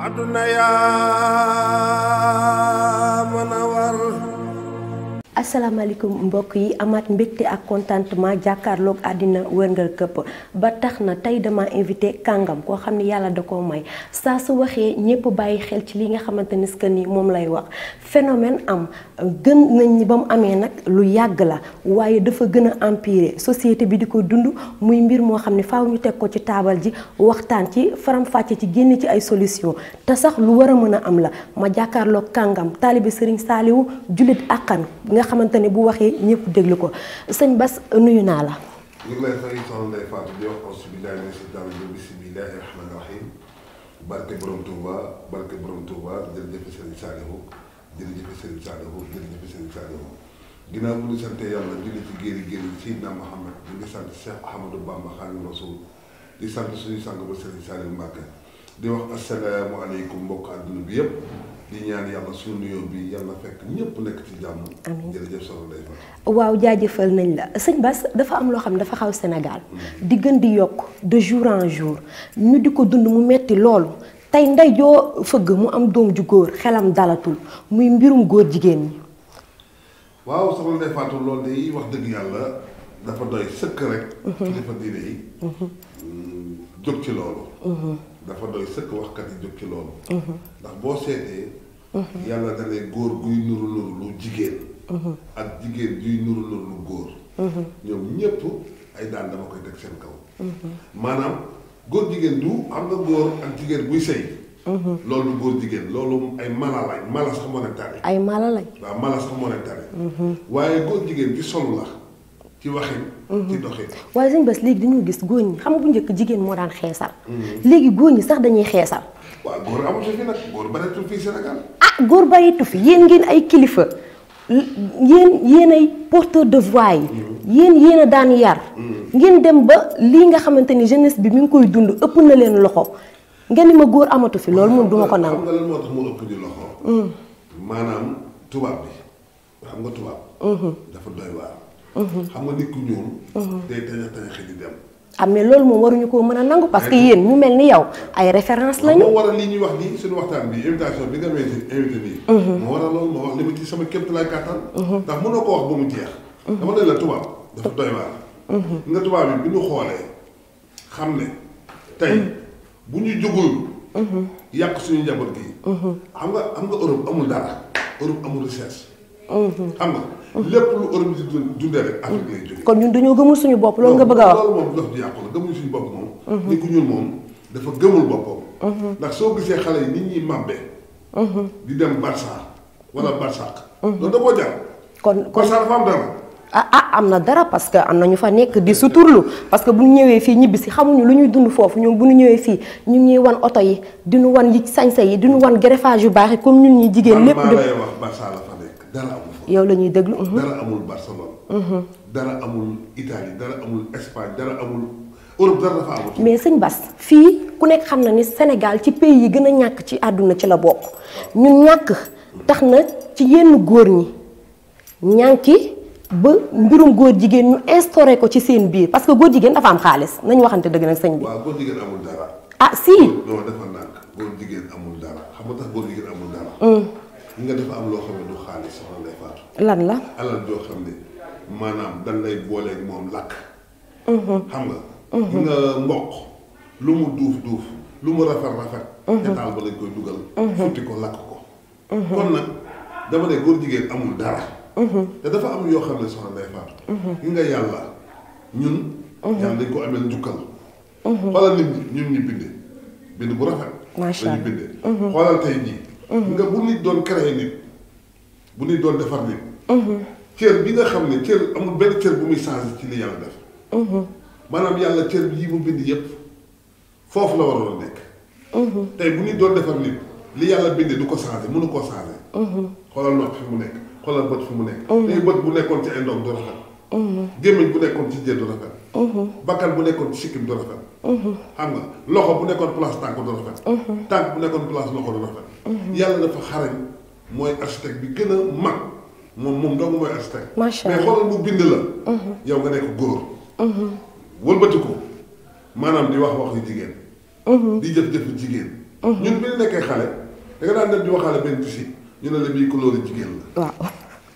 aduna yaa mën a war. asalaamaaleykum mbokk yi amaat mbégte ak contentement jàkkaarloog àddina wërngal këpp ba tax na tey dama invité kàngam koo xam ne yàlla da koo may saa su waxee ñëpp bàyyi xel ci li nga xamante ni que ni moom lay wax phénomène am gën nañ ni ba mu amee nag lu yàgg la waaye dafa gën a empirer société bi di ko dund muy mbir moo xam ne faaw ñu teg ko ci taabal ji waxtaan ci faram-fàcce ci génn ci ay solution te sax lu war a mën a am la ma jàkkaarloog kàngam taalibe Serigne Saliou jullit akkan nga xamante ne bu waxee ñëpp déglu ko sëñ Bass nuyu naa la. ñu ngi lay fay soxna Ndeye Fatou di wax auzu billaahi mina shaytaani rajiim bismillaahi rahmaani rahiim barke borom Touba barke borom Touba jërëjëf Serigne Saliou jërëjëf Serigne Saliou jërëjëf Serigne Saliou ginnaaw bu ñu sant yàlla julli ci géeri géeri Seydina Muhammad ñu ngi sant Cheikh Ahmadou Bamba Xaadimu Rasuul di sant suñu sang ba Serigne Saliou Mbacké di wax asalaamaaleykum mbokk àdduna bi yëpp. di ñaan yàlla suñu nuyoo bi yàlla fekk ñëpp nekk ci jàmm. amiin jërëjëf soxna Ndeye Fatou. waaw jaajëfal nañ la sëñ Bass dafa am loo xam ne dafa xaw Sénégal. di gën di yokk de jour en jour ñu di ko dund mu metti loolu tey ndey joo fëgg mu am doom ju góor xelam dalatul muy mbirum góor jigéen ñi. waaw soxna Ndeye Fatou loolu day wax dëgg yàlla dafa doy sëkk rek. kilifa diine yi. jóg ci loolu. dafa doy sëkk waxkat yi jóg ci loolu. ndax boo seetee. yàlla da ne góor guy nuru nuru lu jigéen. ak jigéen guy nuru nuru lu góor. ñoom ñépp ay daan dama koy teg seen kaw. maanaam góor jigéen du xam nga góor ak jigéen buy sëy. loolu du góor jigéen loolu ay mala lañ mala sax moo leen tane. ay mala lañ. waaw mala sax moo leen tane. waaye góor jigéen ci solu la. ci waxin. ci doxin. waaye sëñ Bass léegi dañoo gis góor ñi xam nga bu njëkk jigéen moo daan xeesal. léegi góor ñi sax dañuy xeesal. waaw góor amatu fi nag góor bareetul fii Sénégal. ah góor bareetu fi yéen ngeen ay kilifa yéen ay porteur de voix yi. yéen a daan yar. ngeen dem ba lii nga xamante ni jeunesse bi mi ngi koy dund ëpp na leen loxo ngeen ni ma góor amatu fi loolu moom duma ko nangu. xam nga lan moo tax mu ëpp di loxo. maanaam tubaab bi xam nga tubaab. dafa doy waar. xam nga nit ku ñuul. day tañax tañaxi di dem. ah mais loolu moom waruñu koo mën a nangu parce que yéen ñu mel ni yow ay référence lañu. moo waral lii ñuy wax nii suñu waxtaan bi invitation bi nga invité nii. moo waral loolu moo wax li ma ci sama képp laay kàttan. ndax mënoo ko wax ba mu jeex. dama ne la tubaab dafa doy waar. nga tubaab bi bu ñu xoolee xam ne tey bu ñu jógul. yàq suñu njaboot gi. xam nga Europe amul dara Europe amul recherche. xam nga. lépp lu Europe di dundee rek Afrique lay jógee. kon ñun dañoo gëmul suñu bopp loolu nga bëgg a wax. loolu moom dox di yàqu la gëmuñu suñu bopp moom. nit ku ñuul moom dafa gëmul boppam. ndax soo gisee xale yi nit ñi màbbee. di dem Barça wala Barsaq. loolu da koo jar. kon Barça dafa am dara. am na dara parce que am na ñu fa nekk di suturlu parce que bu ñu ñëwee fii ñibbi si xamuñu lu ñuy dund foofu ñoom bu ñu ñëwee fii ñu ñuy wan oto yi di ñu wan yi sañse yi di ñu wan greffage yu baax yi comme ñun ñi jigéen lépp. maa lay wax Barça la fa nekk dara amul. yow la ñuy déglu. dara amul Barcelone. dara amul Italie dara amul Espagne dara amul Europe dara dafa amul. mais sëñ Bass fii ku nekk xam na ni Sénégal ci pays yi gën a ñàkk ci àdduna ci la bokk ñun ñàkk tax na ci yenn góor ñi ñànki ba mbirum góor jigéen ñu instauré ko ci seen biir parce que góor jigéen dafa am xaalis nañu waxante dëgg nag sëñ bi. waaw góor jigéen amul dara. ah si. non dafa nànk góor jigéen amul dara xam nga tax góor jigéen amul dara. nga dafa am loo xam ne du xaalis soxna Ndeye Fatou. lan la. alal joo xam ne maanaam dañ lay booleeg moom lakk. xam nga. nga mboq lu mu duuf lu mu rafet. étal ba lañ koy dugal. futti ko lakk ko. kon nag dama ne góor jigéen amul dara. te dafa am yoo xam ne soxna Ndeye Fatou. gi nga yàlla ñun. yàlla dañ ko amee njukkal. xoolal nit ñun ñu bind bu rafet. macha allah dañu bindee. xoolal tey jii. nga bu nit doon créer nit bu nit doon defar nit. cër bi nga xam ne cër amul benn cër bu muy changé ci li yàlla def. maanaam yàlla cër bi yi mu bind yépp foofu la waroon a nekk. tey bu nit doon defar nit li yàlla bindee du ko changé mënu koo changé. xoolal nopp fi mu nekk xoolal bët fi mu nekk. tey bët bu nekkoon ci ay ndong du rafet. gémmiñ bu nekkoon ci jë du rafet. bakkan bu nekkoon ci sikkim du rafet. xam nga loxo bu nekkoon place tànk du rafet. tànk bu nekkoon place loxo du rafet. yàlla dafa xarañ mooy architecte bi gën a mag moom dong mooy architecte. macha allah mais xoolal mu bind la. yow nga nekk góor. wëlbati ko maanaam di wax yu jigéen. di jëf-jëfu jigéen. ñun bi ñu nekkee xale da nga daan dem di waxaale benn tissu ñu ne la bii couleur jigéen la. waaw.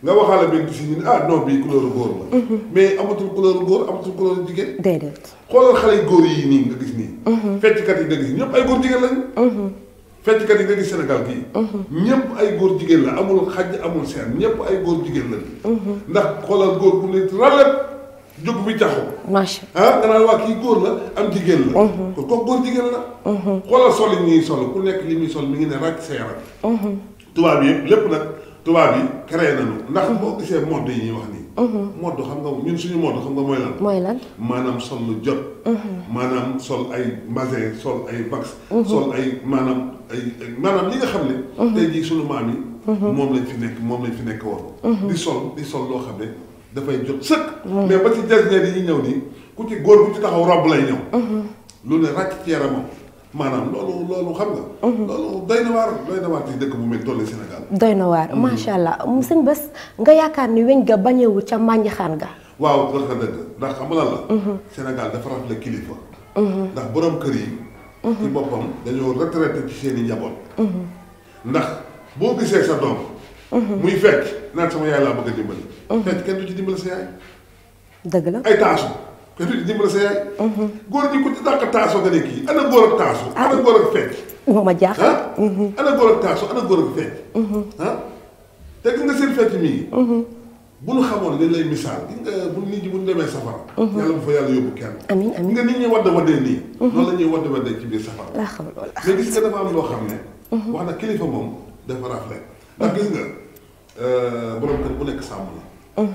nga waxaale benn tissu ñu ne ah non bii couleur góor la. mais amatul couleur góor amatul couleur jigéen. déedéet. xoolal xale yu góor yi nii nga gis nii. fecckat yi nga gis ñëpp ay góor jigéen lañu. fecckat yi nga gis Sénégal gii. ñëpp ay góor jigéen la amul xaj amul seen ñëpp ay góor jigéen lañu. ndax xoolal góor bu ne ralet jóg bi jaxu. macha nga naan waa kii góor la am jigéen la. kon kooku góor jigéen la. xoolal sol yi ñuy sol ku nekk li muy sol mi ngi ne ràcc sa yaram. tubaab yi lépp nag tubaab yi créé nañu ndax boo gisee mode yi ñuy wax nii. mode xam nga ñun suñu mode xam nga mooy lan. mooy lan. maanaam sol lu jot. maanaam sol ay magasin sol ay vax. sol ay maanaam li nga xam ne. tey jii suñu maam yi. moom lañ fi nekk woon. di sol loo xam ne dafay jot sëkk. mais ba ci jasneer yi ñëw nii ku ci góor ku ci taxaw robb lay ñëw. lu ne ràcc ci yaramam maanaam loolu xam nga. loolu doy na waar ci dëkk bu mel toll Sénégal. doy na waar macha allah sëñ Bass nga yaakaar ni weñ ga bañewul ca mànjaxaan ga. waaw wax nga dëgg ndax xam nga lan la. Sénégal dafa rafetlu kilifa. ndax borom kër yi. ci boppam dañoo retraité ci seen i njaboot. ndax boo gisee sa doom. muy fecc naan sama yaay laa bëgg a dimbali. fecc kenn du ci dimbali sa yaay. dëgg la ay taasu kenn du ci dimbali sa yaay. góor ñi ku ci dàq taasoo nga ne kii ana góor ak taasu. ana góor ak fecc. moo ma jaaxal. ana góor ak taasu ana góor ak fecc. te gis nga seen fecc mii. bu ñu xamoon li lay misaal gis nga bu nit ñi bu ñu demee safara. yàlla bu fa yàlla yóbbu kenn. amiin amiin nga nit ñi waddee nii. loolu la ñuy waddee ci biir safara. laa xam loolu mais gis nga dafa am loo xam ne. wax na kilifa moom dafa rafle ndax gis nga borom kër bu nekk sàmm la.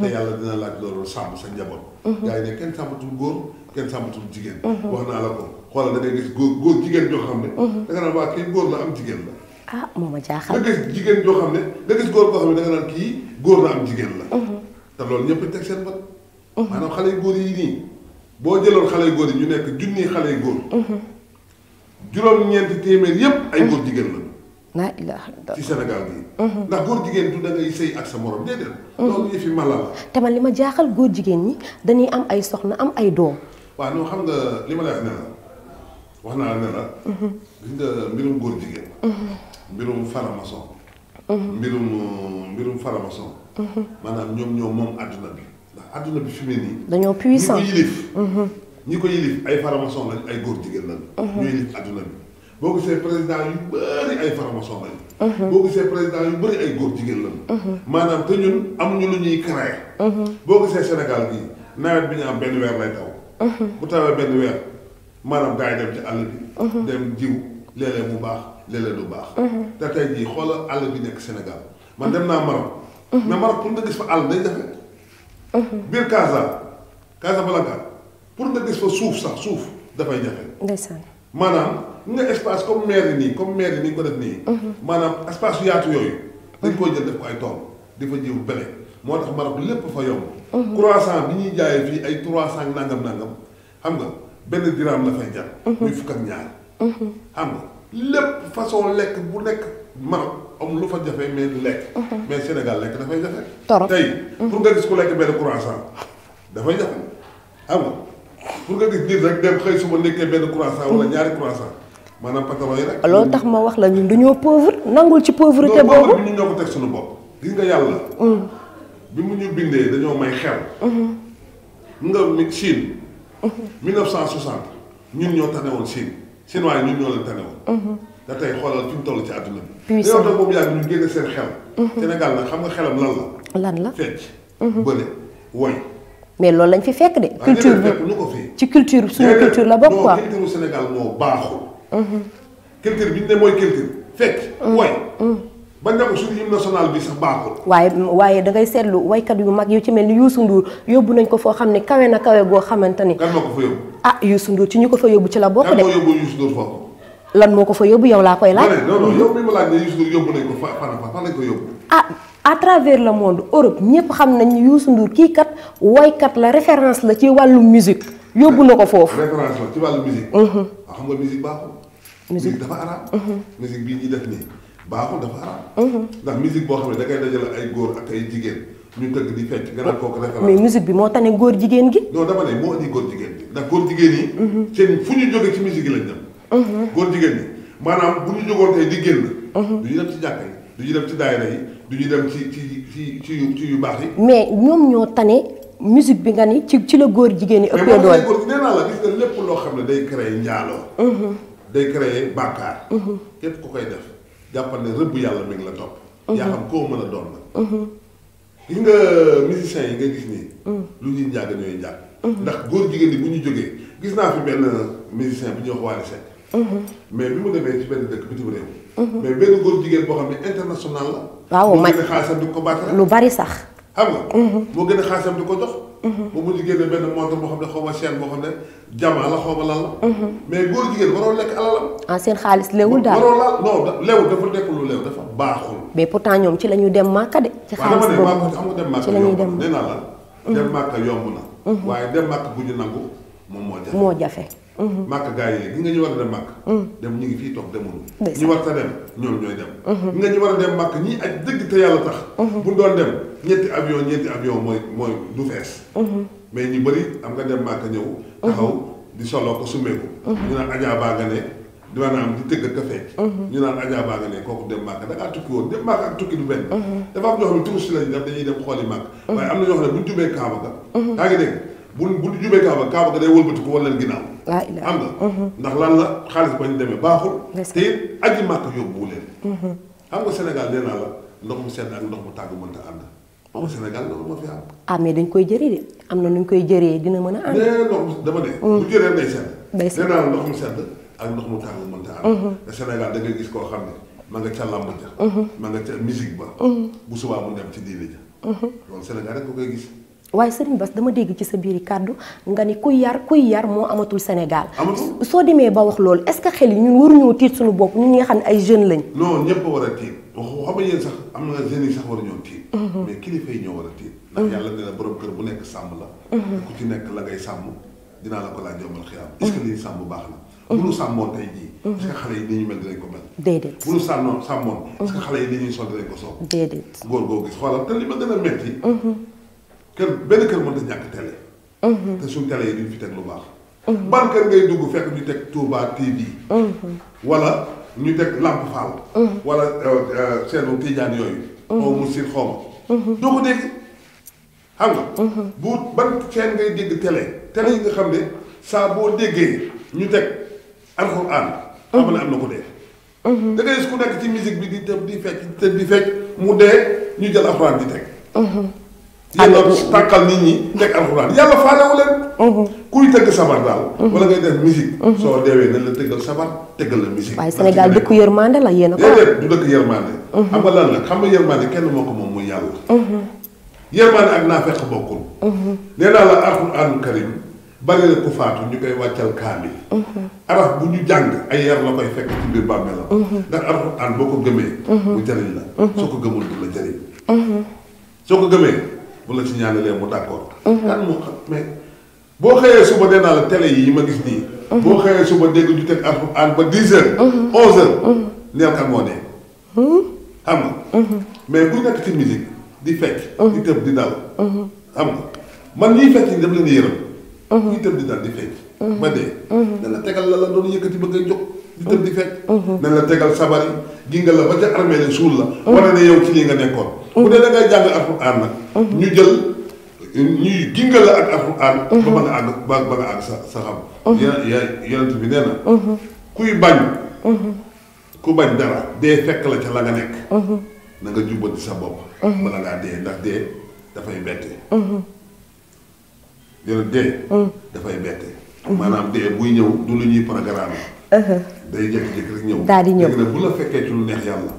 te yàlla dina laaj loolu sàmm sa njaboot. yaa ngi ne kenn sàmmatul góor kenn sàmmatul jigéen. wax naa la ko xoolal da ngay gis góor jigéen joo xam ne. da nga naan waa kii góor la am jigéen la. ah moo ma jaaxal. nga gis jigéen joo xam ne nga gis góor boo xam ne da nga naan kii góor la am jigéen la. te loolu ñëpp teg seen bët. maanaam xale yu góor yi nii boo jëloon xale yu góor yi ñu nekk junni xale yu góor. juróom-ñeenti téeméer yépp ay góor jigéen la. laa ilaaha illallaah ci Sénégal gii. ndax góor jigéen du da ngay sëy ak sa morom déedéet. loolu yëfi mala la. te man li ma jaaxal góor jigéen ñi dañuy am ay soxna am ay doom. waaw non xam nga li ma lay wax ne la wax naa la ne la. gis nga mbirum góor jigéen. mbirum faramason. mbirum faramason. maanaam ñoom moom àdduna bi ndax àdduna bi fi mu ne nii. dañoo puissant ñi ko yilif ay faramason lañ ay góor jigéen lañ. ñu yilif àdduna bi boo gisee président yu bëri ay faramason lañ. boo gisee président yu bëri ay góor jigéen lañ. maanaam te ñun amuñu lu ñuy créé. boo gisee Sénégal gii nawet bi ñu am benn weer lay taw. bu tawee benn weer maanaam gars yi dem ci àll bi. dem jiw léeg-léeg mu baax léeg-léeg du baax. te tey jii xoolal àll bi nekk Sénégal man dem naa Maroc. mais Maroc pour nga gis fa àll day jafe. biir Casablanca pour nga gis fa suuf dafay jafe. ndeysaan. maanaam nga espace comme maire yi ni ñu ko def nii. maanaam espace yu yaatu yooyu. dañ koy jël def ko ay tool di fa jiw bële moo tax Maroc lépp fa yomb. croissant bi ñuy jaayee fii ay 300 nangam xam nga benn dirham la fay jar. muy fukk ak ñaar. xam nga lépp façon lekk bu nekk Maroc am lu fa jafe mais du lekk. mais Sénégal lekk dafay jafe. torop tey pour nga gis ku lekk benn croissant dafay jafe xam nga pour nga gis nit rek dem xëy suba nekkee benn croissant wala ñaari croissant maanaam patron yi rek. loolu tax ma wax la ñun dañoo pauvre nangul ci pauvreté boobu. ñun ñoo ko teg suñu bopp. gis nga yàlla. bi mu ñu bindee dañoo may xel. nga Chine. 1960 ñun ñoo tane woon Chine waaye ñun ñoo leen tane woon. te tey xoolal fi mu toll ci àdduna bi. puissant dañoo toog boobu yàgg ñu génne seen xel. Sénégal nag xam nga xelam lan la. fecc. bële woy. mais loolu lañ fi fekk de. culture bi ñu ko fii. ci culture suñu culture la bokk quoi. non culture Sénégal moo baaxul. culture bi ñu ne mooy culture. fecc woy. ba njëkk suñu hymne national bi sax baaxul. waaye da ngay seetlu waykat yu mag yu ci mel ni Youssou Ndour yóbbu nañ ko foo xam ne kawe na kawe goo xamante ni. kan moo ko fa yóbbu. ah Youssou Ndour ci ñu ko fa yóbbu ci la bokk de. kan moo yóbbu Youssou Ndour foofu. lan moo ko fa yóbbu yow laa koy laaj. non yow mi ma laaj ne Youssou Ndour yóbbu nañ ko fan lañ ko yóbbu. ah à travers le monde Europe ñëpp xam nañ ni Youssou Ndour kii kat waykat la référence la ci wàllu musique yóbbu na ko foofu. référence la ci wàllu musique. waaw xam nga musique baaxul. musique dafa araam. musique bii ñuy def nii baaxul dafa araam. ndax musique boo xam ne da ngay dajale ay góor ak ay jigéen ñu tëgg di fecc nga naan kooku référence. mais musique bi moo tane góor jigéen gi. non dama ne moo indi góor jigéen gi ndax góor jigéen yi. seen fu ñu jógee ci musique yi lañ dem. góor jigéen ñi maanaam bu ñu jógoon tey di génn. du ñu dem ci jàkka yi du ñu dem ci daayira yi du ñu dem ci yu baax yi. mais ñoom ñoo tane musique bi nga ni ci la góor jigéen ñi ëppee doole. mais góor nee naa la gis nga lépp loo xam ne day créer njaaloo. day créer bàkkaar. képp ku koy def jàppal ne rëbb yàlla mi ngi la topp. yaa xam koo mën a doon la. gis nga musiciens yi nga gis nii. lu ñuy njàng ñooy njàng. ndax góor jigéen ñi bu ñu jógee gis naa fi benn musicien bu ñuy wax Wally Seck. mais bi mu demee ci benn dëkk bitim réew. mais benn góor jigéen boo xam ne international la. waaw moo gën a xaalisam di ko baatare. lu bari sax. xam nga. moo gën a xaalisam di ko jox. moom mu jigéen ne benn montre boo xam ne xaw ma chaîne boo xam ne jamaa la xaw ma lan la. mais góor jigéen waroo lekk alalam. ah seen xaalis léewul daal waroo laal non léew dafa nekk lu léew dafa baaxul. mais pourtant ñoom ci la ñu dem màkka de. ci xaalis boobu waaw dama ne dem màkka yomb na nee naa la. dem màkka yomb na. waaye dem màkka bu ñu nangu moom moo jafe. màkk gars yi léegi nga ñu war a dem màkk dem ñu ngi fii toog demuñu ñu war ta dem ñoom ñooy dem nga ñu war a dem màkk ñii ak dëgg te yàlla tax bu doon dem ñeenti avion mooy du fees mais ñu bëri am nga dem màkk ñëw taxaw di soloo ko summeeku ñu naan Adja baa nga ne maanaam di tëgg ka fecc ñu naan Adja baa nga ne kooku dem màkk da ngaa tukki woon dem màkk ak tukki du benn dafa am ñoo xam ne touriste lañu def dañuy dem xooli màkk waaye am na ñoo xam ne bu ñu jubee Kaaba ga yaa ngi dégg bu ñu jubee Kaaba ga day wëlbati ko wala leen ginnaaw am nga ndax lan la xaalis ba ñu demee baaxul te it aji màkk yóbbuwu leen xam nga Sénégal nee naa la ndox mu sedd ak ndox mu tàng mënta ànd xam nga Sénégal loolu moo fi am ah mais dañ koy jëree de am na nuñ koy jëree dina mën a ànd nee ndox dama ne bu jëree day sedd nee naa la ndox mu sedd ak ndox mu tàng mënta ànd te Sénégal da ngay gis koo xam ne ma nga ca lamb ja ma nga ca musique ba bu subaa mu dem ci diine ja loolu Sénégal rek ko koy gis waaye Serigne Bass dama dégg ci sa biiri kàddu nga ni kuy yar moo amatul Sénégal. soo demee ba wax loolu est-ce que xel yi ñun waruñoo tiit suñu bopp ñun ñi nga xam ne ay jeunes lañ. non ñëpp a war a tiit xam nga yéen sax am na jeunes yi sax waruñoo tiit. mais kilifa yi ñoo war a tiit. ndax yàlla ne la borom kër bu nekk sàmm la. ku ci nekk la ngay sàmm dinaa la ko laaj yombal xiyaam. est-ce que lii sàmm baax na. bu nu sàmmoon tey jii. est-ce que xale yi ni ñu mel dinañ ko mel. déedéet bu nu sàmmoon est-ce que xale yi ni ñuy sol dinañ ko sol. déedéet góor goo gis xoolal te li ma gën a metti benn kër mënta ñàkk télé. te suñ télé yi duñ fi teg lu baax. ban kër ngay dugg fekk ñu teg Touba TV. wala ñu teg Lamp Fall. wala seenu Tijaan yooyu. xaw mu siir xaw ma. doo ko dégg xam nga. bu ban seen ngay dégg télé yi nga xam ne saa boo déggee ñu teg alxuraan. xam ne am na ko dee. da ngay gis ku nekk ci musique bi di tëb di fecc mu dee ñu jël alxuraan di teg. yàlla tàkkal nit ñi teg alxuraan yàlla faalewu leen. kuy tëgg sabar daal. wala ngay def musique. soo deewee nañ la tëggal sabar tëggal la musique. waaye Sénégal dëkk yërmande la yéen a ko. déedéet du dëkk yërmande. xam nga lan la xam nga yërmande kenn moo ko moom muy yàlla. yërmande ak naafeq bokkul. nee naa la alxuraanu karim bari na ku faatu ñu koy wàccal kaamil. araf bu ñu jàng ay yar la koy fekk ci biir bàmmeelam. ndax alxuraan boo ko gëmee. mu jëriñ la. soo ko gëmul du la jëriñ. soo ko gëmee. bu la ci ñaanalee mu d'accord. kan moo xam mais boo xëyee suba nee naa la télé yi ma gis nii. boo xëyee suba dégg ñu teg alxuraan ba 10 heures. 11 heures. neel kan moo dee. xam nga. mais bu nekk ci musique di fecc. di tëb di dal. xam nga man ñiy fecc daf leen yërëm. ñiy tëb di dal di fecc. ba dee. na la tegal la doon yëkkati ba ngay jóg di tëb di fecc. na la tegal sabari ginga la ba ca armée la suul la. wane ne yow ci lii nga nekkoon. bu dee da ngay jàng alxuraan nag. ñu jël ñuy gingal la ak alxuraan. ba mën a àgg ba nga àgg sa xam. yonent bi nee na. kuy bañ. ku bañ dara dee fekk la ca la nga nekk. na nga jubbanti sa bopp. bala ngaa dee ndax dee dafay bette. dee. dafay bette. maanaam dee buy ñëw du lu ñuy programme. day jékki-jékki rek ñëw. daal di ñëw léegi nag bu la fekkee ci lu neex yàlla.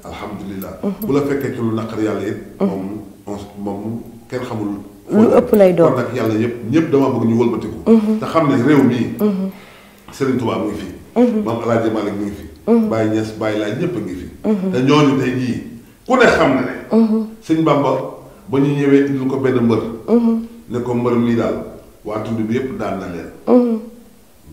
alhamdulilah. bu la fekkee ci lu naqar yàlla it. moom kenn xamul. lu ëpp lay doon kon nag yàlla ñëpp dama bëgg ñu wëlbatiku. te xam ne réew mii. Serigne Touba mu ngi fi. Maam El Hadj Malick mu ngi fi. Baye Niass Baye Laye ñëpp a ngi fi. te ñooñu tey jii ku ne xam na ne. Sëñ Bamba ba ñu ñëwee indil ko benn mbër. ne ko mbër mii daal waa tund bi yëpp daan na leen.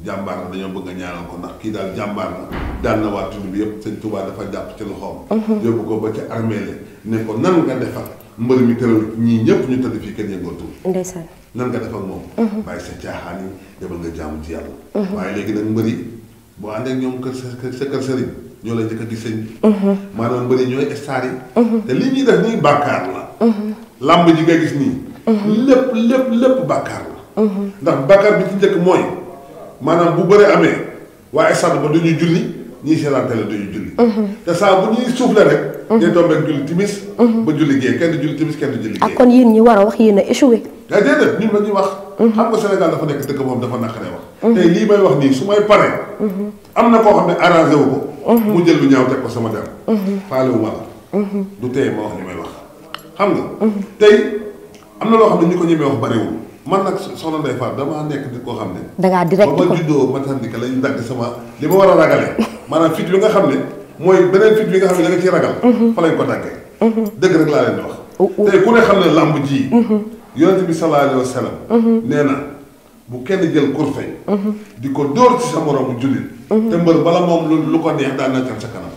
jàmbaar na dañoo bëgg nga ñaanal ko ndax kii daal jàmbaar na daan na waa tund bi yëpp sëñ Touba dafa jàpp ci loxoom. yóbbu ko ba ca armeele ne ko nan nga defar mbër mi tëral ñii ñëpp ñu tëdd fii kenn yëngootul. ndeysaan nan nga def ak moom. bàyyi sa caaxaan yi demal nga jaamu ci yàlla. waaye léegi nag mbër yi boo àndee ak ñoom sa kër sëriñ ñoo lay njëkk a gis sëñ bi. maanaam mbëri ñooy star yi. te li ñuy def nii bàkkaar la. làmb ji nga gis nii. lépp bàkkaar la. ndax bàkkaar bi ci njëkk mooy maanaam bu bëre amee waa stade ba duñu julli ñii seetaan télé duñu julli. te saa bu ñuy soufflé rek. day tombé ak julli timis. ba julli gée kenn du julli timis kenn du julli gée. ak kon yéen ñi war a wax yéen a échoué. te déedéet ñun la ñuy wax. xam nga Sénégal dafa nekk dëkk moom dafa naqaree wax. tey lii may wax nii su may paree. am na koo xam ne arrangé wu ko. mu jël lu ñaaw teg ko sama der. faale wu ma la. du tey ma wax li may wax. xam nga. tey am na loo xam ne ñi ko ñemee wax bariwul man nag soxna Ndeye Fatou damaa nekk nit koo xam ne. da ngaa direct ko ba ma juddoo ma tànnike lañ dagg sama li ma war a ragalee. maanaam fit bi nga xam ne mooy beneen fit bi nga xam ne da nga ciy ragal. fa lañ ko daggee. dëgg rek laa leen di wax. tey ku ne xam ne làmb ji. yonent bi sallallahu alayhi wa sallam. nee na bu kenn jël kurfeñ. di ko dóor ci sa moromu jullit. te mbër bala moom lu ko neex daan na cal sa kanam.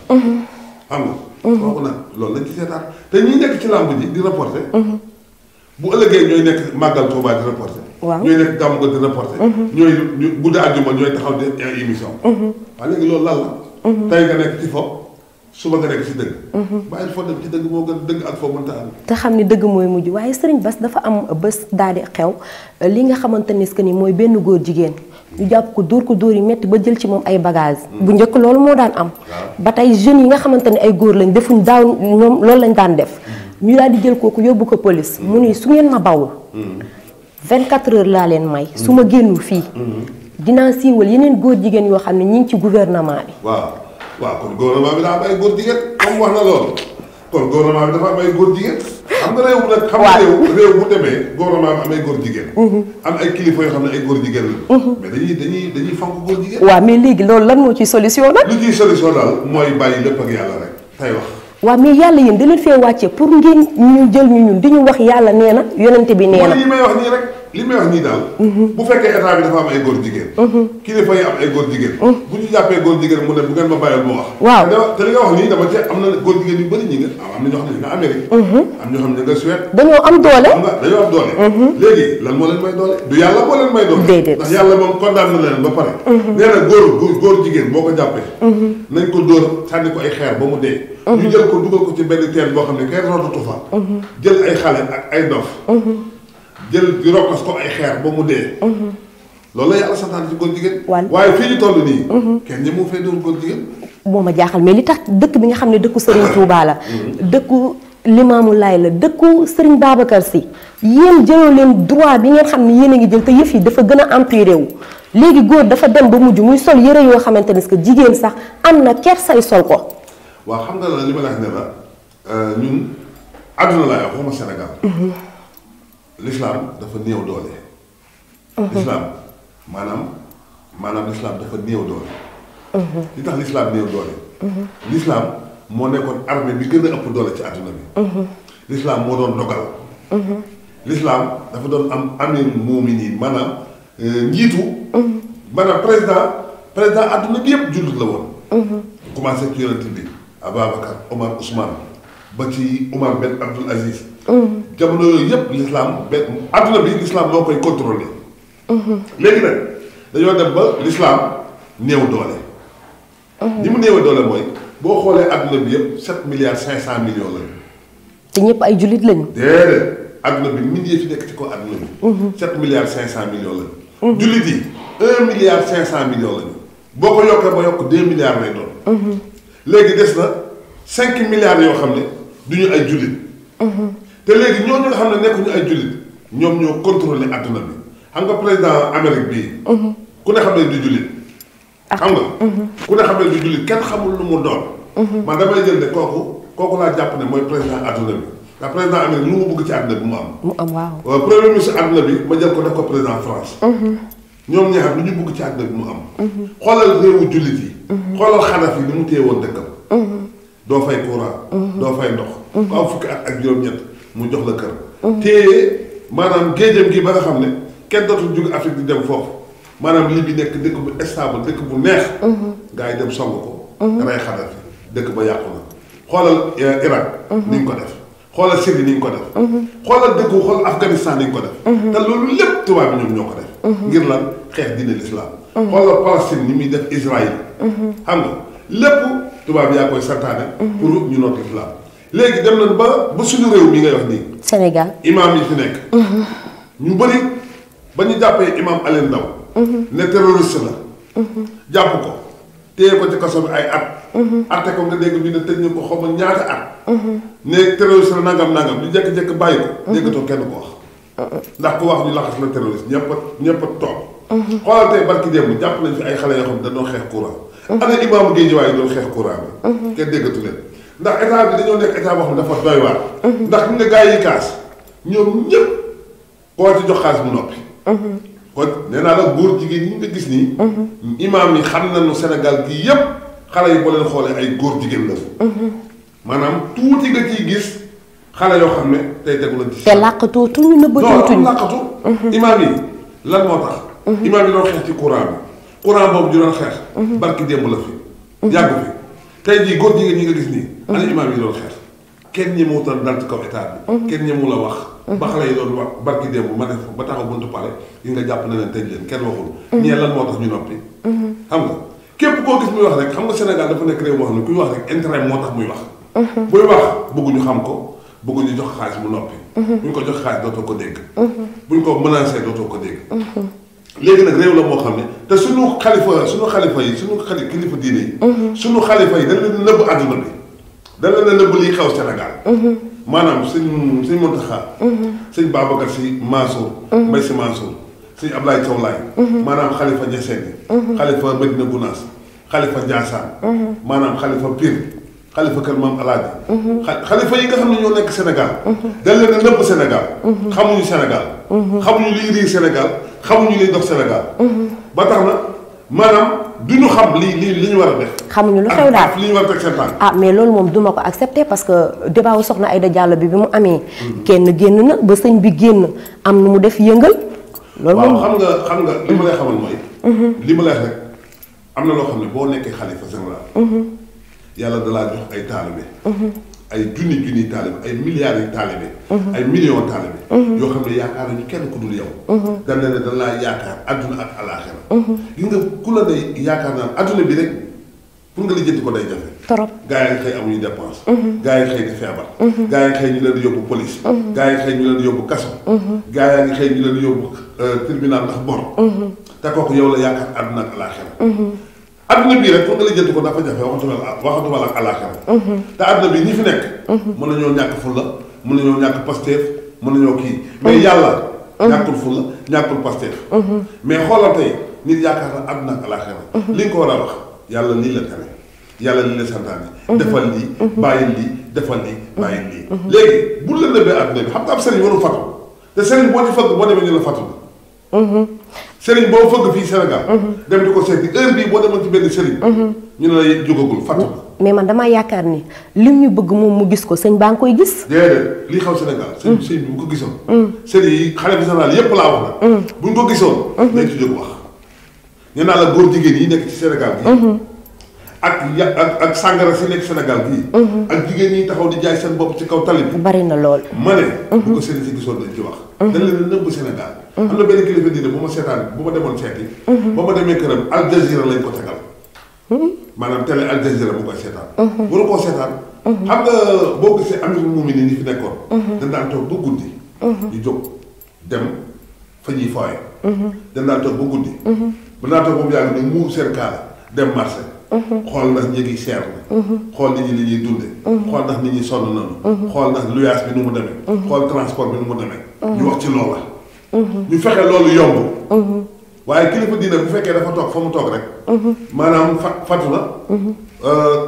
xam nga. kooku nag loolu lañ ci seetaan te ñi nekk ci làmb ji di reporté. bu ëllëgee ñooy nekk màggal Tuubaa di reporté. waaw ñooy nekk gàmmu ga di reporté. ñooy guddi àjjuma ñooy taxaw di ay émission. waaye léegi loolu lan la. tey nga nekk ci fo suba nga nekk ci dëgg. bàyyi fo dem ci dëgg moo gën dëgg ak fo mënta am. te xam ni dëgg mooy mujj waaye Serigne Bass dafa am bés daal di xew li nga xamante ni que ni mooy benn góor jigéen. ñu jàpp ko dóor yi metti ba jël ci moom ay bagages. bu njëkk loolu moo daan am. ba tey jeunes yi nga xamante ni ay góor lañ defuñ daaw ñoom loolu lañ daan def. ñu daal di jël kooku yóbbu ko police. mu ni su ngeen ma bawul. 24 heures laa leen may. su ma génnul fii. dinaa siiwal yeneen góor jigéen yoo xam ne ñi ngi ci gouvernement bi. waaw kon gouvernement bi daa am ay góor jigéen comme wax na loolu kon gouvernement bi dafa am ay góor jigéen. xam nga réew nag. xam nga réew bu demee gouvernement bi am ay góor jigéen. am ay kilifa yoo xam ne ay góor jigéen la. mais dañuy fonk góor jigéen. waaw mais léegi loolu lan moo ci solution nag. lu ciy solution daal mooy bàyyi lépp ak yàlla rek tey wax. waaw mais yàlla yéen da leen fee wàcce pour ngeen ñu jël ñu ñun di ñu wax yàlla nee na yonente bi nee na. li may wax nii rek li may wax nii daal. bu fekkee état bi dafa am ay góor jigéen. kilifa yi am ay góor jigéen. bu ñu jàppee góor jigéen mu ne bu ngeen ma bàyyil mu wax. waaw te li nga wax nii dama ci am na góor jigéen yu bëri ñi nga am na ñoo xam ne ñu nga Amérique. am ñoo xam ne ñu nga Suède. dañoo am doole. xam nga dañoo am doole. léegi lan moo leen may doole du yàlla moo leen may doole. déedéet ndax yàlla moom condamné na leen ba pare. nee na góor jigéen boo ko jàppee. nañ ko dóor sànni ko ay xeer ba mu dee. ñu jël ko dugal ko ci benn teen boo xam ne kenn rootatu fa. jël ay xale ak ay dof. jël di rokkas ko ay xeer ba mu dee. loolu la yàlla santaan ci góor jigéen. waaye fii ñu toll nii. kenn ñi mu fay doon góor jigéen. moo ma jaaxal mais li tax dëkk bi nga xam ne dëkku Serigne Touba la. dëkku Limaamu Laay la dëkku Serigne Babacar Sy. yéen jëloo leen droit bi ngeen xam ne yéen a ngi jël te yëf yi dafa gën a empiré wu. léegi góor dafa dem ba mujj muy sol yëre yoo xamante ne que jigéen sax am na kersay sol ko. waaw xam nga li ma la wax ne la ñun àdduna laay wax waxuma Sénégal. l'islam dafa néew doole. l'islam maanaam l'islam dafa néew doole. li tax l'islam néew doole. l'islam moo nekkoon armée bi gën a ëpp doole ci àdduna bi. l'islam moo doon dogal. l'islam dafa doon am amir muuminiin maanaam njiitu. maanaam président àdduna bi yëpp jullit la woon. commencé ci yonent bi Ababacar Omar Ousmane ba ci Omar Ben Abdul Aziz. jamono yooyu yëpp l'islam benn àdduna bi l'islam moo koy contrôler. léegi nag dañoo dem ba l'islam néew doole. ni mu néew doole mooy boo xoolee àdduna bi yëpp 7 milliards 500 millions lañu. te ñëpp ay jullit lañu. déedéet àdduna bi milliers fi nekk ci kaw àdduna bi. 7 milliards 500 millions lañu. jullit yi 1 milliard 500 millions lañu. boo ko yokkee ba yokk 2 milliards lay doon. léegi des na 5 milliards yoo xam ne du ñu ay jullit. te léegi ñooñu nga xam ne nekkuñu ay jullit ñoom ñoo contrôler àdduna bi xam nga président Amérique bii. ku ne xam ne du jullit. xam nga. ku ne xam ne du jullit kenn xamul lu mu doon. man damay jël ne kooku laa jàpp ne mooy président àdduna bi ndax président Amérique lu mu bëgg ci àdduna bi mu am. mu am waaw. premier ministre àdduna bi ma jël ko def ko président France. ñoom ñaar lu ñu bëgg ci àdduna bi mu am. xoolal réewu jullit yi. xoolal xaraf yi ni mu téye woon dëkkam. doo fay courant. doo fay ndox. ku am fukki at ak juróom-ñett mu jox la kër. téye maanaam géejam gi ba nga xam ne kenn dootul jóge Afrique di dem foofu maanaam lii bi nekk dëkk bu stable dëkk bu neex. gars yi dem song ko. rey xaraf yi dëkk ba yàqu na. xoolal Irak. ni ñu ko def. xoolal Syrie ni ñu ko def. xoolal dëkku xool Afghanistan ni ñu ko def. te loolu lépp tubaab bi ñoom ñoo ko def. ngir lan xeex diine l'islam. xoolal Palestine ni muy def Israël. xam nga lépp tubaab yaa koy santaane. pour ñu noot l'islam. léegi dem nañ ba suñu réew mi ngay wax nii. Sénégal imaam yi fi nekk. ñu bëri ba ñu jàppee imaam Alioune Ndao. ne terroriste la. jàpp ko téye ko ci kaso bi ay at. atte ko nga dégg ñu ne tëj ñu ko xaw ma ñaata at. ne terroriste la nangam ñu jékki-jékki bàyyi ko. déggatoo kenn ko wax. ndax ku wax ñu laxas la terroriste ñëpp a toog. xoolal tey barki démb jàpp nañ fi ay xale yoo xam ne dañoo xeex courant. ana imaamu Guédiawaye doon xeex courant bi. kenn déggatu leen ndax état bi dañoo nekk état boo xam ne dafa doy waar. ndax ñu nga gars yi kaas ñoom ñëpp koo ci jox xaalis mu noppi. kon nee naa la góor jigéen ñi nga gis nii. imaam yi xam nañu Sénégal gii yëpp xale yi boo leen xoolee ay góor jigéen la. maanaam tuuti nga ciy gis xale yoo xam ne tey tegu lañ ci. te làqatu tuñu nëbbatuñu. non làqatu. imaam yi lan moo tax. imaam yi doon xeex ci courant bi. courant boobu ju doon xeex. barki démb la fi. yàgg fi tey jii góor jigéen ñi nga gis nii. ana imaam yi doon xeex. kenn ñemewutoon dal ci kaw état bi. kenn ñemu la wax. ba xale yi doon wax barki démb ma def ba taxaw buntu pale yi nga jàpp na leen tëj leen kenn waxul. ñee lan moo tax ñu noppi. xam nga képp koo gis muy wax rek xam nga Sénégal dafa nekk réew moo xam ne kuy wax rek intérêt moo tax muy wax. buy wax bëgguñu xam ko bëgguñu jox xaalis mu noppi. buñ ko jox xaalis dootoo ko dégg. buñ ko menacé dootoo ko dégg. léegi nag réew la moo xam ne te suñu xalifa yi suñu kilifa diine yi. suñu xalifa yi dañ leen nëbb àdduna bi. dañ leen nëbb liy xew Sénégal. maanaam sëñ Mountakha. sëñ Babacar Sy Mansour. Mbaye Sy Mansour. sëñ Ablaye Thiaw Laye. maanaam xalifa Niassène. xalifa Medina Gounass. xalifa Ndiassane. maanaam xalifa Pire. xalifa kër Maam Alaaji. xalifa yi nga xam ne ñoo nekk Sénégal. dañ leen a nëbb Sénégal. xamuñu Sénégal. xamuñu liy riir Sénégal xamuñu liy dox Sénégal. ba tax na maanaam duñu xam li ñu war a def. xamuñu lu xew daal li ñu war a teg seen tànk. ah mais loolu moom duma ko accepter parce que débat wu soxna Aïda Diallo bi mu amee. kenn génn na ba sëñ bi génn am nu mu def yëngal. loolu moom waaw xam nga li ma lay xamal mooy. li ma lay rek am na loo xam ne boo nekkee xalifa général. yàlla dalaa jox ay taalibe. ay junni taalibe ay milliards yi taalibe. ay millions taalibe. yoo xam ne yaakaar nañu kenn ku dul yow. dañ ne dañ laa yaakaar adduna ak alaaxira. gis nga ku la day yaakaar naan adduna bi rek pour nga lijjanti ko day jafe. trop gaa yi xëy amuñu dépense. gaa yi xëy di feebar. gaa yi xëy ñu leen di yóbbu police. gaa yi xëy ñu leen di yóbbu kaso. gaa yaa ngi xëy ñu leen di yóbbu tribunal ndax bor. te kooku yow la yaakaar adduna ak alaaxira. adduna bii rek pour nga lijjanti ko dafa jafe waxatuma la ak alaaxira. te adduna bi ñi fi nekk. mën nañoo ñàkk fulla mën nañoo ñàkk pasteef mën nañoo kii. mais yàlla. ñàkkul fulla ñàkkul pasteef. mais xoolal tey nit yaakaar na adduna ak alaaxira. li nga ko war a wax yàlla lii la tere yàlla lii la santaane. defal lii bàyyil lii defal lii bàyyil lii. léegi bu la nëbbee adduna bi xam nga ab sëriñ warul fatu te sëriñ boo ci fëgg boo demee ñu la fatu la. sëriñ boo fëgg fii Sénégal. dem di ko seeti heure bii boo demoon ci benn sëriñ. ñu ne la jógagul fatu la. mais man damaa yaakaar ni lim ñu bëgg moom mu gis ko sëñ baa ngi koy gis. déedéet lii xaw Sénégal. sëñ bi bu ko gisoon. sëriñ yi xale bi général yépp laa wax nag. buñ ko gisoon. nañ ci jóg wax. nee naa la góor jigéen yi nekk ci Sénégal gii. ak sàngara si nekk Sénégal gii. ak jigéen ñi taxaw di jaay seen bopp ci kaw tali bi. bari na lool. ma ne. bu ko sëriñ si gisoon dañ ci wax. dañ leen a nëbb Sénégal. am na benn kilifa diine bu ma seetaan bu ma demoon seeti. ba ma demee këram Al Jazeera lañ ko tegal. maanaam télé Al Jazeera bu koy seetaan. waru koo seetaan. xam nga boo gisee amirul mu'minin ñi fi nekkoon. dañ daan toog ba guddi. ñu jóg dem fa ñuy fooye. dañ daan toog ba guddi. ba daan toog ba mu yàgg ne muur seen kaala dem marché. xool ndax njëg yi seer na. xool nit ñi li ñuy dunde xool ndax nit ñi sonn nañu. xool ndax luyaas bi nu mu demee. xool transport bi nu mu demee. ñu wax ci loola. ñu fexe loolu yomb. waaye kilifa diine bu fekkee dafa toog fa mu toog rek. maanaam fatu na.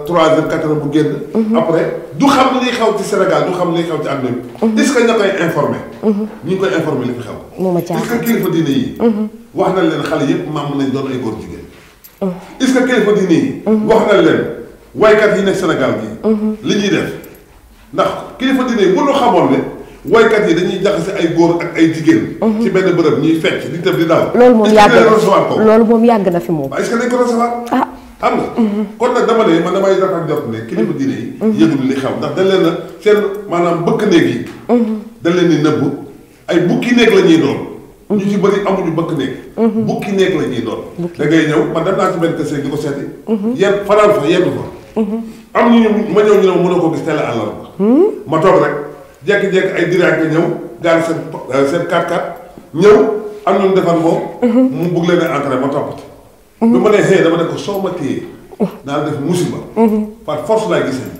3 heures 4 heures bu génn. après du xam li xew ci Sénégal du xam li xew ci àdduna bi. est-ce que ña koy informé. ñu ngi koy informé li fi xew. moo ma jaaxal est-ce que kilifa diine yi. wax nañ leen xale yépp maam nañ doon ay góor jigéen. est-ce que kilifa diine yi. wax nañ leen waykat yi nekk Sénégal gi. li ñuy def ndax kilifa diine yi bu ñu xamoon ne. waykat yi dañuy jaxase ay góor ak ay jigéen. ci benn bërëb ñuy fecc di tëb di daal. loolu moom yàgg na ko loolu moom yàgg na fi moom. est-ce que dañ ko recevoir. ah xam nga. kon nag dama ne man damay rafet jot ne kilifa diine yi. yëgul li xew ndax dañ leen a seen maanaam bëkk néeg yi. dañ leen di nëbb ay bukki néeg la ñuy doon. ñu ci bëri amuñu bëkk néeg. bukki néeg la ñuy doon. da ngay ñëw man dem naa ci benn kër di ko seeti. yenn fanaan fa yenn fa. am ñu ma ñëw ñu ne ma mën a ko gis teel a àllarba. ma toog rek jékki-jékki ay diraag nga ñëw gaal seen 4x4 ñëw am ñu defar moom. mu bugg leen a entraîné ma toppati. bi ma nee xëy dama ne ko soo ma téye. naa def musiba. par force laay gisee.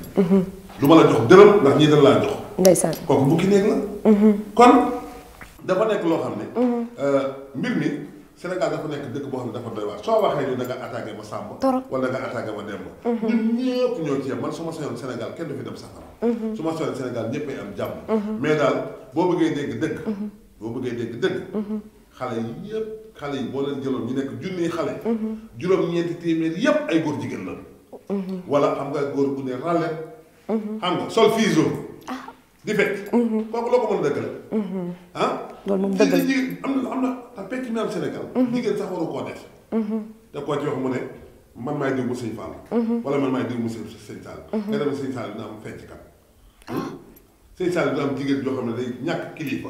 du ma la jox dërëm ndax ñii dañ laa jox. ndeysaan kooku bukki néeg la. kon dafa nekk loo xam ne. mbir mi Sénégal dafa nekk dëkk boo xam ne dafa doy waar soo waxee ñu da nga attaqué ma Samba. wala da nga attaqué ma Demba. ñun ñëpp ñoo ci yem man su ma sañoon Sénégal kenn du fi dem safara. su ma sañoon Sénégal ñëpp ay am jàmm. mais daal boo bëggee dégg dëgg. xale yi yëpp xale yi boo leen jëloon ñu nekk junniy xale. juróom-ñeenti téeméer yëpp ay góor jigéen la. wala xam nga góor bu ne ràllet. xam nga sol fiiso. di fekk. kooku loo ko mën a dëgg la. loolu moom dëgg la jigéen am na pecc mi am Sénégal. jigéen sax waru koo def. da koo ci wax mu ne man maay diw mu sëñ Fall. wala man maay diw mu sëñ Sall. nga dem sëñ Sall dina am fecckat. sëñ Sall dina am jigéen joo xam ne day ñàkk kilifa.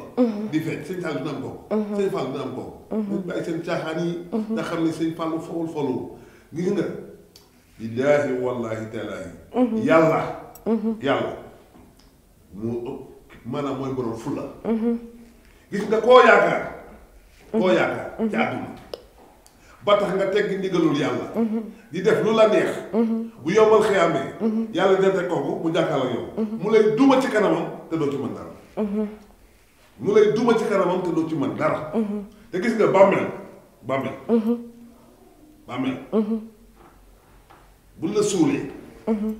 di fecc sëñ Sall dina am kooku. sëñ Fall dina am kooku. ñu bàyyi seen caaxaan yi. nga xam ne sëñ Fall fowul gis nga. billaahi wallaahi taalaahi. yàlla. mu maanaam mooy borom fulla. gis nga koo yaakaar ci àdduna ba tax nga tegg ndigalul yàlla. di def lu la neex. bu yombal xiyaamee. yàlla dina teg kooku mu jàkkaarloo yow. mu lay duma ci kanamam te doo ci mën dara. te gis nga bàmmeel. buñ la suulee.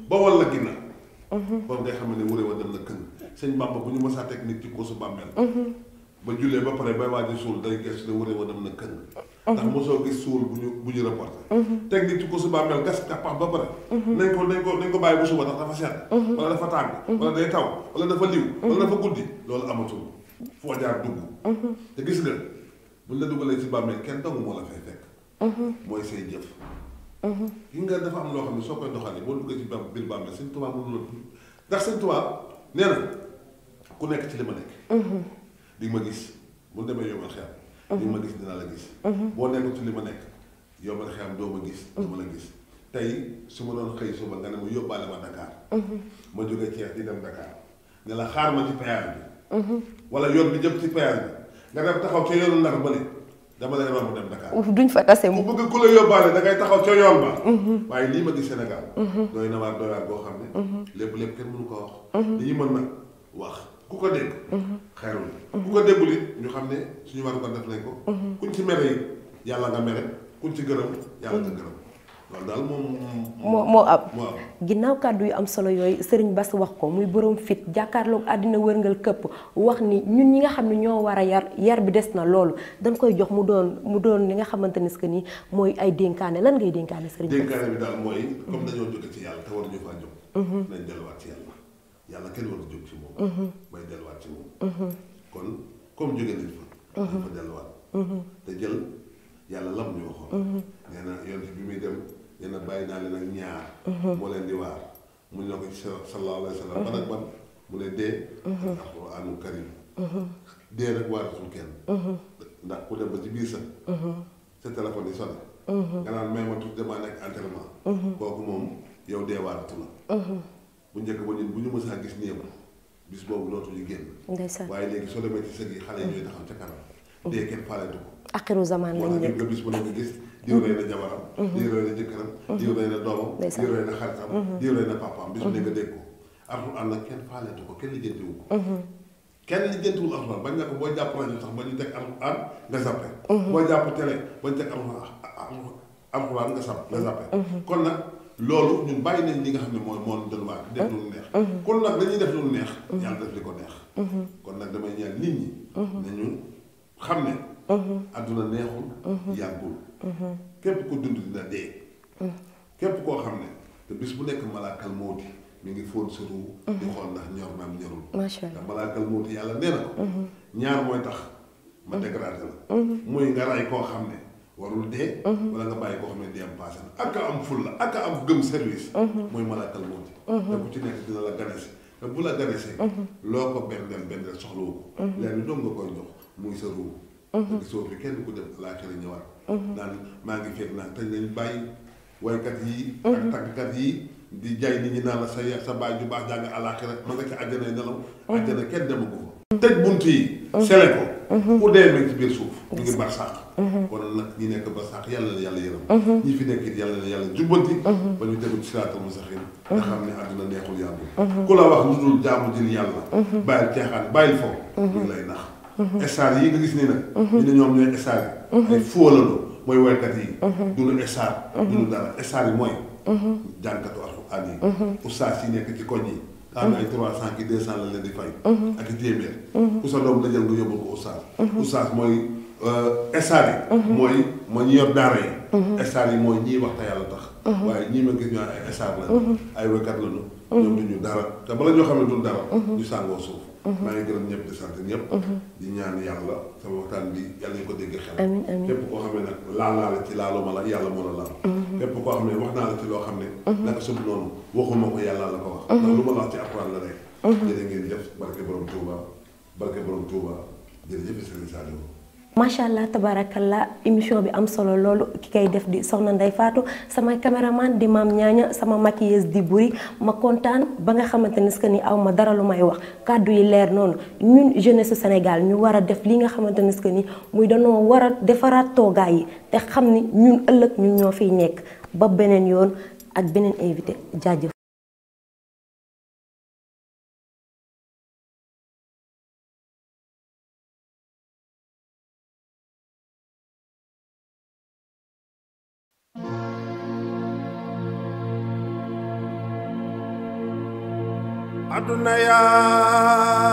ba walla ginnaaw. boobu ngay xam ne wuree wa dem na këng sëñ Bamba bu ñu mësaa teg nit ci koosu bàmmeel. ba jullee ba pare bay waaj a suul day gëstu ne wuree wa dem na këng. ndax mosoo gis suul bu ñu reporté. teg nit ci koosu bàmmeel gas kappax ba pare. nañ ko bàyyi bu suba ndax dafa sedd. wala dafa tàng. wala day taw wala dafa liw. wala dafa guddi loolu amatul foo jaar dugg. te gis nga buñ la dugalee ci bàmmeel kenn dong moo la fay fekk. mooy say jëf. gi nga dafa am loo xam ne soo koy doxalee boo duggee ci biir bàmmeel Sëñ Tuubaa mënu la ndax Sëñ Tuubaa nee na ku nekk ci li ma nekk. di ma gis bu demee yombal xeam. di ma gis dina la gis. boo nekkul ci li ma nekk yombal xeam doo ma gis. du ma la gis tey su ma doon xëy suba nga ne ma yóbbaale ma Dakar. ma jógee Thiès di dem Dakar ne la xaar ma ci péage bi. wala yoon bi jëm ci péage bi nga dem taxaw ca yoonu Ndar bële. dama lay romb dem Dakar. duñ fa tase mu bëgg ku la yóbbaale da ngay taxaw ca yoon ba. waaye lii ma gis Sénégal. doy na waar boo xam ne. lépp kenn mënu ko wax. lii mën nag wax ku ko dégg. xeerul ku ko déggul it ñu xam ne suñu war ko def nañ ko. kuñ ci mere it yàlla nga mere kuñ ci gërëm yàlla nga gërëm loolu daal moo am ginnaaw kàddu yu am solo yooyu Serigne Bass wax ko muy borom fit jàkkaarloog àddina wërngal këpp wax ni ñun ñi nga xam ne ñoo war a yar bi des na loolu dañ koy jox mu doon li nga xamante ni que ni mooy ay dénkaane lan ngay dénkaane Serigne Bass. dénkaane bi daal mooy comme dañoo jóge ci yàlla te war ñu faa jóg. nañ delluwaat ci yàlla kenn war a jóg ci moom. bay delluwaat ci moom. kon comme jóge nañ fa. dafa delluwaat. te jël yàlla lam ñu waxoon. nee na yoon bi muy dem. nee na bàyyi naa leen ak ñaar. moo leen di waar. mu ne ko ci sallallahu alayhi wa sallam. ban ak ban mu ne dee. ak alquraanul karim. dee rek waaratul kenn. ndax ku dem ba ci biir sa téléphone yi sonné. nga naan may ma tuuti damaa nekk entraînement. kooku moom yow dee waaratu la. bu njëkk ba ñun bu ñu mësaa gis néew bis boobu dootuñu génn. waaye léegi soo demee ci sëg yi xale yi ñooy taxaw ca kanam. dee kenn faaleetu ko. axiru zaman lañ nekk nga bis bu ne nga gis. diw rey na jabaram. diw rey na jëkkëram. diw rey na doomam. diw rey na xaritam. diw rey na papaam bis bu ne nga dégg ko. alxuraan nag kenn faaleetu ko kenn lijjantiwu ko. kenn lijjantiwul alxuraan bañ ne ko boo jàpp rajo sax ba ñu teg alxuraan nga zappe. boo jàpp télé ba ñu teg alxuraan nga zappe. kon nag loolu ñun bàyyi nañ li nga xam ne mooy moo doon waar def lu neex. kon nag dañuy def lu neex. yàlla def li ko neex. kon nag damay ñaan nit ñi. nañu xam ne. adduna neexul. yàggul. képp ko dund dina dee. képp koo xam ne te bis bu nekk malaakal mooti mi ngi fóon sa ruu. di xool ndax ñor naam ñorul. macha allah ndax malaakal mooti yàlla nee na ko. ñaar mooy tax ma dégradé la. muy nga ray koo xam ne warul dee. wala nga bàyyi koo xam ne dee am passé na ak a am ful la ak a am gëm service. mooy malaakal mooti. te ku ci nekk dina la ganesi te bu la ganesee. loo ko bendel soxlawu ko. leen doom nga koy jox muy sa ruu. gisoo fi kenn ku dem àllaaxira ñëwaat naan maa ngi fekk naan te nañ bàyyi waykat yi ak tàggkat yi di jaay nit ñi naan la sa baay ju baax jàng àllaaxira ma nga ca àjjana nelaw àjjana kenn dema ko fa tëj bunt yi sele ko ku dee mi ci biir suuf ñu ngi barsàq kon nag ñi nekk barsàq yàlla na yàlla yërëm ñi fi nekk it yàlla na yàlla jubbanti ba ñu tegu ci siraatal mustaqiim nga xam ne àdduna neexul yàlla ku la wax lu dul jaamu jël yàlla bàyyil caaxaan bàyyil foofu ñu ngi lay nax star yi nga gis nii nag ñu ne ñoom ñooy star yi ay fóolanu mooy woykat yi duñu star duñu dara star yi mooy jànkatu alxuraan yi ustaas yi nekk ci koñ yi am ay 300 ki 200 la leen di fay ak i téeméer ku sa doom la jël nga yóbbul ko ustaas ustaas mooy star yi mooy ñi yor daara yi star yi mooy ñii wax te yàlla tax waaye ñii ma gis ñoo ay star la ay woykat lañu ñoom duñu dara te bala ñoo xam ne duñu dara ñu sàngoo suuf maa ngi gërëm ñëpp di sant ñëpp di ñaan yàlla sama waxtaan bi yàlla ñu ko dégg xel képp koo xam ne nag laal naa la ci laaluma la yàlla moo la laal képp koo xam ne wax naa la ci loo xam ne naka sub noonu waxuma ko yàlla la ko wax ndax lu ma la wax ci alxuraan la rek jërë ngeen jëf barke borom Touba jërëjëf Serigne Saliou macha allah tabarakallah émission bi am solo loolu ki kay def di soxna Ndeye Fatou sama caméraman di maam ñaaña sama maquilleuse di buri ma kontaan ba nga xamante ni aw ma dara lu may wax kàddu yi leer noonu ñun jeunesse Sénégal ñu war a def li nga xamante ni muy danoo war a defaraat toogaay yi te xam ni ñun ëllëg ñun ñoo fiy nekk ba beneen yoon ak beneen invité jaajëf. aduna yaa